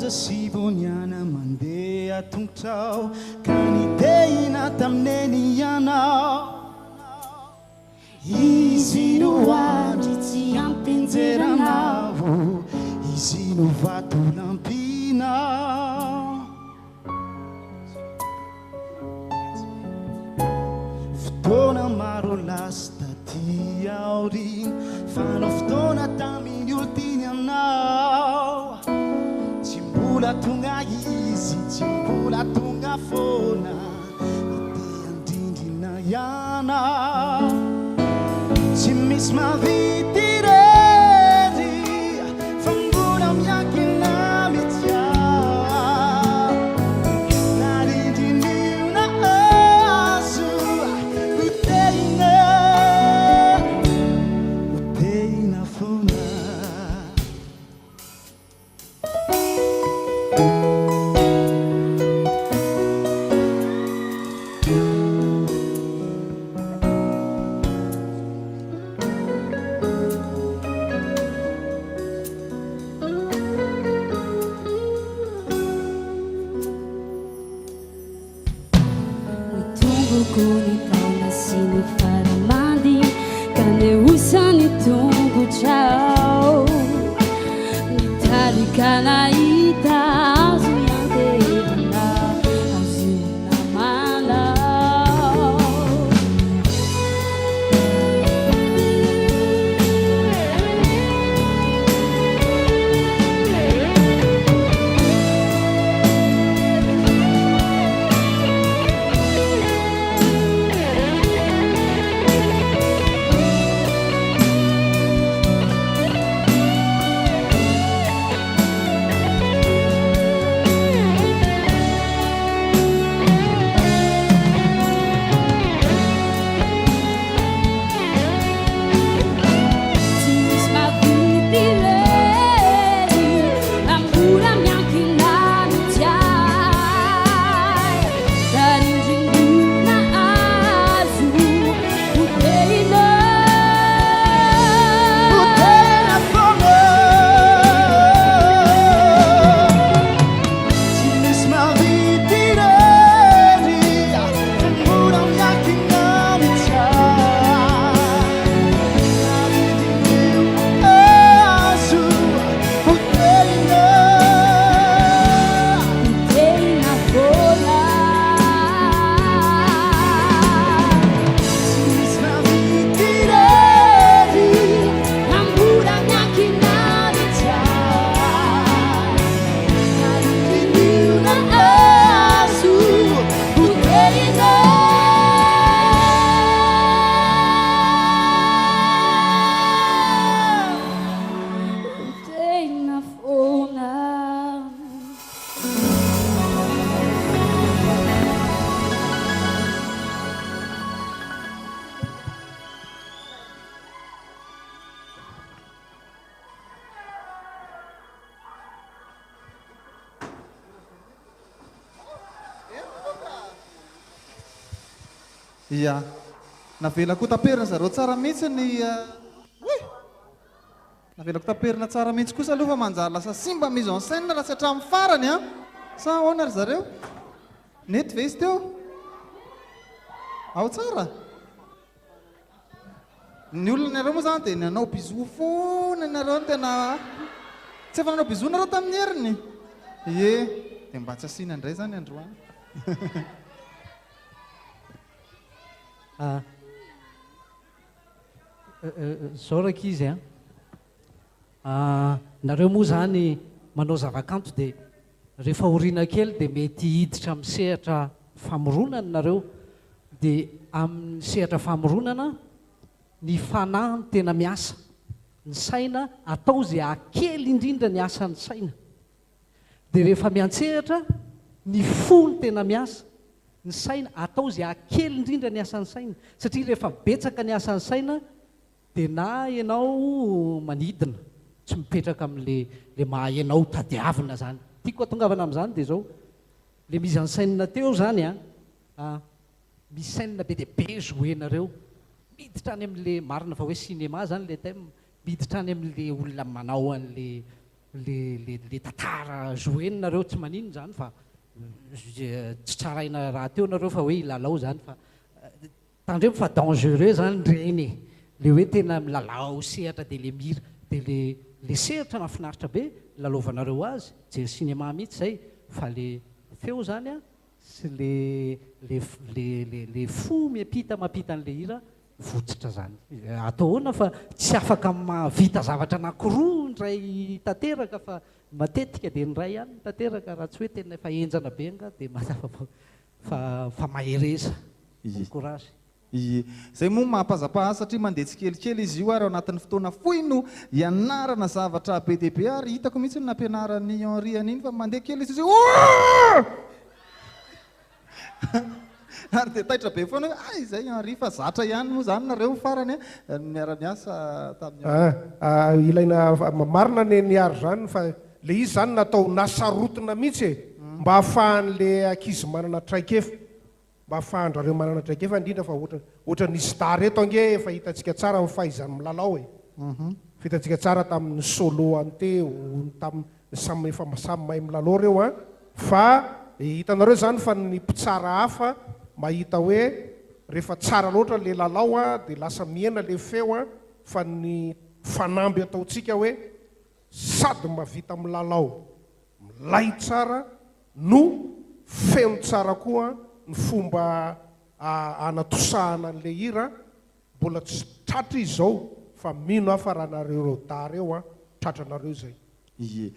Zaza sy vao niana-mandeha tongotrao Ka nitehina tamin'i Neny ianao Izy no andry tsy hampianjera anao Izy no vatolampinao Fotoana maro lasa taty aoriana Fanao fotoana tamin'ny olon-tiany anao Tsy mbola tonga izy, tsy mbola tonga foana Ny te handrindrina ianao Tsy misy mahavita irery Fa mbola miankina mihitsy aho Na rindrin'io na hazo Ho tehina, ho tehina foana. Ny tomboko ny taona sy ny fara ka neosa ny tongotrao. Nitarika nahita azo ianteherana, azo namana. Tsy misy mahavita irery raha mbola miankina mihitsy ahy. Tarindrindrina azo potehina. Potehina foana. Tsy misy mahavita irery fa mbola miankina mihitsy ahy. Tarindrindrina azo potehina. Potehina foana. Tsy misy mahavita irery Raha mbola miankina mihitsy ahy. Tarindrindrina azo potehina. Potehina foana. Ia. Navelako ho taperina zareo tsara mihitsy ny Oay! Navelako taperina tsara mihitsy kosa aloha fa manjary lasa simba mise en scène raha tsy hatramin'ny farany an! Sa ahoana ry zareo? Nety ve izy teo? Ao tsara? Ny olona nareo moa zany dia nanao bisous foana nareo no tena tsy efa nanao bisous nareo tamin'ny heriny? Ie, dia mba tsy asiana indray zany androany. Ah. Zao rankizy a. Ah, nareo moa zany manao zavakanto dia rehefa aoriana kely dia mety hiditra amin'ny sehatra famoronana nareo dia amin'ny sehatra famoronana ny fanahy no tena miasa, ny saina atao izay hahakely indrindra ny asan'ny saina. Dia rehefa miantsehatra, ny fo no tena miasa, ny saina, atao izay hahakely indrindra ny asan'ny saina, satria rehefa betsaka ny asan'ny saina dia na ianao manidina, tsy mipetraka amin'le le maha ianao tadiavina zany. Tiako hatongavana amin'izany dia izao, le mise en scène teo zany an, misy scène be dia be jouer-nareo, miditra any amin'le, marina fa hoe cinéma zany le thème, miditra any amin'le olona manao an'le. le le le tantara jouer-ny nareo, tsy maninona izany fa tsy tsaraina rahateo nareo fa hoe hilalao izany fa tandremo fa dangereux zany reny e, le hoe tena milalao sehatra de le mihira de le le sehatra mahafinaritra be lalaovanareo azy, jery cinéma mihitsy zay fa le feo zany an sy le le le le le fo miampita mampita an'le hira votsotra zany. Atao ahoana fa tsy afaka mahavita zavatra anakiroa indray tanteraka fa matetika dia ny iray ihany no tanteraka raha tsy hoe tena efa henjana be angaha dia mazava fa fa mahereza. Bon courage. Ie. Izay moa mahapazapaha azy satria mandeha tsikelikely izy io ary ao anatin'ny fotoana fohy no ianarana zavatra be dia be ary hitako mihitsy ny nampianaran'i Henri an'iny fa mandeha kely izy io Ooh! Ary dia taitra be foana hoe hay izay Henri fa zatra ihany moa izany nareo farany a, niara-niasa tamin'i Henri. Ah, ilaina marina ny an'i Hary izany fa le izy izany natao nasarotina mihitsy e, mba ahafahan'le ankizy manana traikefa, mba ahafahan-drareo manana traikefa indrindra fa ohatra ohatran'ny star eto ange efa hitantsika tsara ny fahaizany milalao e, efa hitantsika tsara tamin'ny solo any teo, tamin'ny samy efa samy mahay milalao reo an, fa hitanareo izany fa ny mpitsara hafa mahita hoe rehefa tsara loatra le lalao an de lasa mihena le feo an, fa ny fanamby ataontsika hoe sady mahavita milalao milay tsara no feno tsara koa ny fomba anatosahana an'le hira, mbola tsy tratra izy zao fa mino aho fa raha nareo reo dahy reo an tratranareo izay. Ie.